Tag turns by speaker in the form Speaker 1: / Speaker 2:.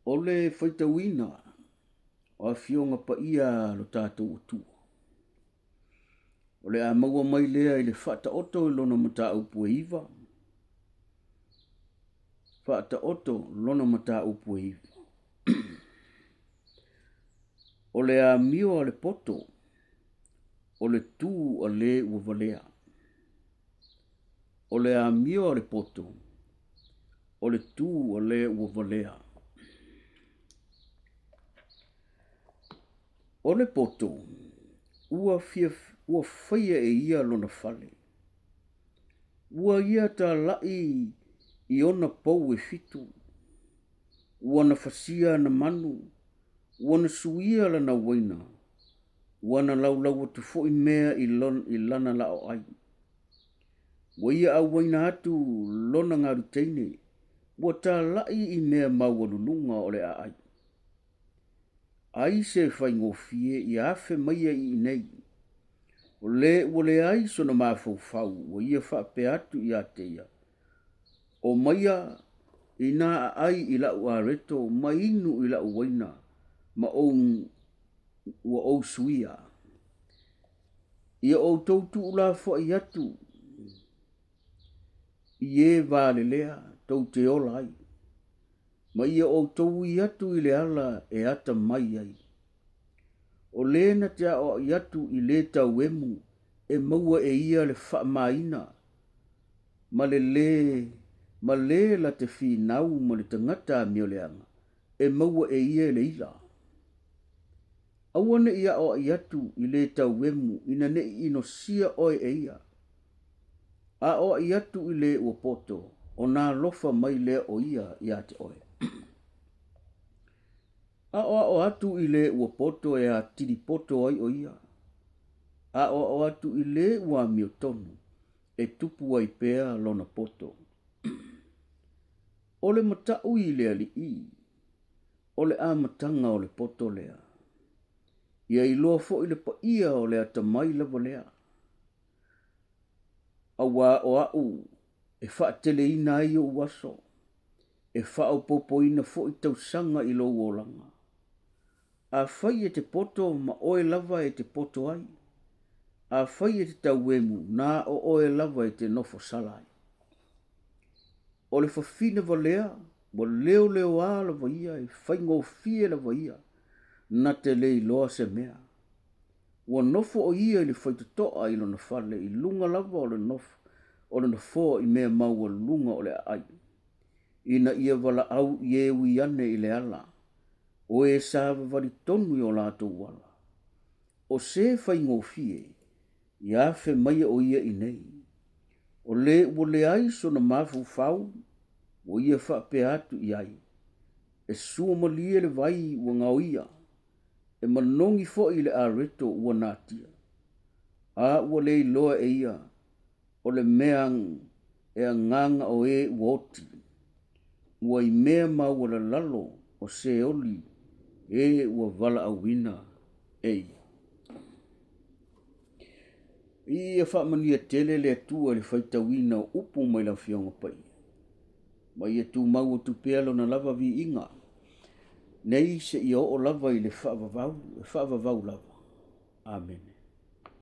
Speaker 1: O le faitauina o Afioga Paia a lo tatou Atua. O le a maua mai lea i le Faataoto i lona mataupu e 9. Faataoto lona mataupu e 9. O le amio a le poto, o le tu a le ua valea. O le amio a le poto, o le tu a le ua valea. O le poto, ua, fia, ua faia e ia lona fale. Ua ia tala'i i ona pou e fitu. Ua na fasia ana manu, ua na suia lana uaina, ua na laulau atu foi mea i, lon, i lana laoai. Ua ia auaina atu lona galuteine, ua tala'i i mea maualuluga o le aai. Ai se faigofie ia afe maia i inei. O le ua leai sona mafaufau ua ia faapea atu ia te ia, O maia inā aai i la'u areto ma inu i la'u uaina ma ou ua ou suia. Ia outou tuulafoai atu i e valelea tou te ola ai, ma ia outou ui atu i le ala e ata mai ai. O le na te aoaʻi atu i le tauemu e maua e ia le faamaina ma le lē ma lē la te finau ma le tagata amioleaga e maua e ia le ila. Aua ne i aoaʻi atu i le tauemu ina ne i inosia oe e ia. Aoaʻi atu i le ua poto, ona alofa mai lea o ia iā te oe. Aʻoaʻo atu i le ua poto e atili poto ai ʻo ia. Aʻoaʻo atu i le ua amiotonu e tupu ai pea lona poto. O le mataʻu i le aliʻi, o le amataga o le poto lea. Ia iloa foi le paia o le atamai lava lea. Auā o aʻu e faateleina ai ou aso, e faaopoopoina foi tausaga i lou olaga. Afai e te poto ma oe lava e te poto ai, afai e te tauemu, na o oe lava e te nofo sala ai. O le fafine valea, ua leoleoā lava ia, e faigofie lava ia, na te le iloa se mea. Ua nofo ʻo ia i le faitotoa i lona fale i luga lava o le nofo o le nofoa i mea maualuluga o le aai, ina ia valaau i e ui ane i le ala, o e savavali tonu i o latou ala. O se faigofie, ia afe maia ʻo ia i nei. O le ua leai sona mafaufau, ua ia faapea atu i ai, E sua malie le vai ua gaoia, e manogi foi le areto ua natia. A ua le iloa e ia, o le mea e agaga o e ua oti, ua i mea maualalalo o Seoli e ua valaauina e ia. Ia faamanuia tele le Atua i le faitauina o upu mai le Afioga Paia, ma ia tumau atu pea lona lava viiga, nei seia oo lava i le faavavau, e faavavau lava. Amene.